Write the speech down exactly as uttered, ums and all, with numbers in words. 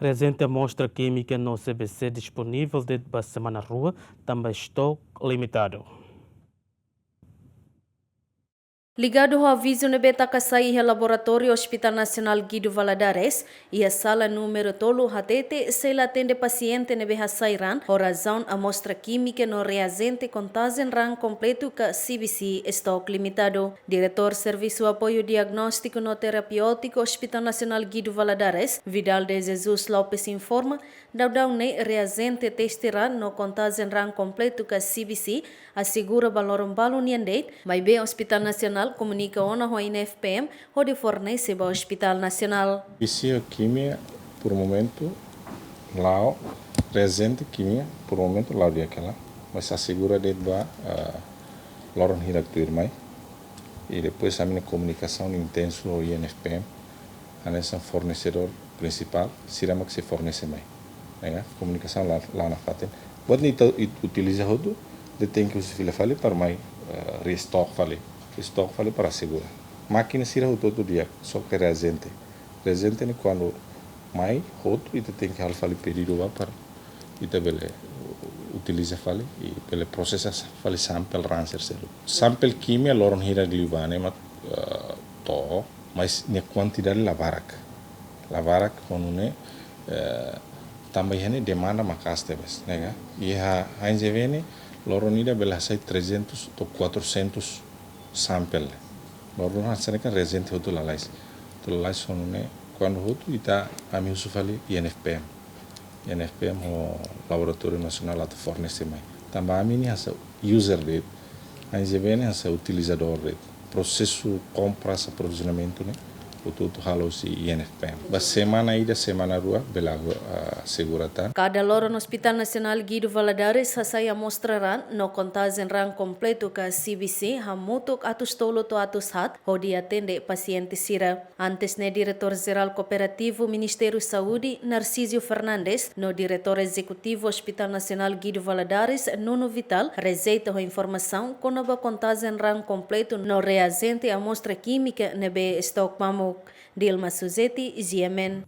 Reaziente amostra kímika no C B C disponivel de'it ba semana rua, tanba estoque limitadu. Ligadu ho avizu ne'ebé taka sai iha laboratóriu Hospital Nasionál Guido Valadares, iha sala númeru tolu hatete sei la atende pasiente ne'ebé hasai raan ho razaun amostra kímika no reaziente kontajen raan kompletu ka C B C estoque limitadu. Diretór Servisu Apoiu Diagnóstiku no Terapiótiku Hospital Nasionál Guido Valadares, Vidal de Jesus Lopes informa, daudaun ne'e reaziente teste raan no kontajen raan kompletu ka C B C asegura ba loron balu nian de'it, maibé Hospital Nasionál komunika ona ho I N F P M hodi fornese ba Hospital Nasionál. C B C ho kímia, por momentu, la'o, reaziente kímia, por momentu, la'o di'ak hela, mas asegura de'it ba, ah, loron hirak tuirmai. I depois ami-nia komunikasaun intensu ho I N F P M, hanesan fornesedór prinsipál, sira mak sei fornese mai. Ne'e ka, komunikasaun la, la nafatin. Buat ne'e ita, it-, utiliza hotu, ita tenke husu fila fali para mai, eh, restock fali. Restock fali para asegura. Mákina sira hotu-hotu di'ak, só ke reaziente. Reaziente ne'e kuandu mai hotu, ita tenke halo fali pedidu ba para ita bele utiliza fali, i bele prosesa fali sampel raan sira seluk. Sampel kímia loron hirak liubá ne'e mak, eh, to'o, mas nia kuantidade la barak. La barak ho nune'e, eh, tanba iha ne'e demanda maka'as tebes, ne'e ka? Iha H N Z V ne'e, loron ida bele hasai trezentus to'o quatrocentus sampel. Loron hanesan ne'e kan reaziente hotu lalais. Hotu lalais ho nune'e, kuandu hotu ita ami husu fali I N F P M. I N F P M ho Laboratóriu Nasionál atu fornese mai. Tanba ami ne'e hanesan user de'it, H N Z V ne'e hanesan utilizadór de'it. Prosesu kompras, aprovizionamentu ne'e, hotu-hotu halo husi I N F P M. Ba semana ida, semana rua, bele ha'u, ah, asegura tan. Kada loron Hospital Nasionál Guido Valadares hasai amostra raan no kontajen raan kompletu ka C B C hamutuk atus tolu to'o atus haat hodi atende pasiente sira. Antes ne'e Diretór Jerál Kooperativu Ministériu Saúde, Narcísio Fernandes, no Diretór Ezekutivu Hospital Nasionál Guido Valadares, Nuno Vital, rejeita ho informasaun kona-ba kontajen raan kompletu no reaziente amostra kímika ne'ebé estoque mamuk. Dilma Suzeti, G M N.